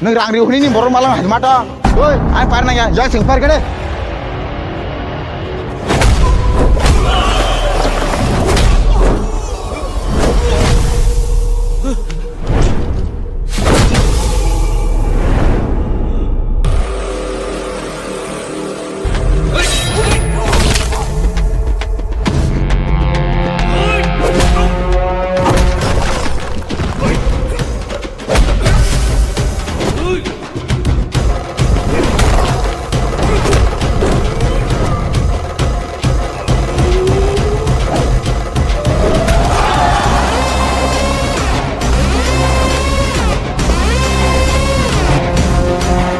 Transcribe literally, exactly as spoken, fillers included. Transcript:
Nwng rang ri hwnwi ni borok malang hai ma to. Oi, ang par nang ya, jang sing par kene.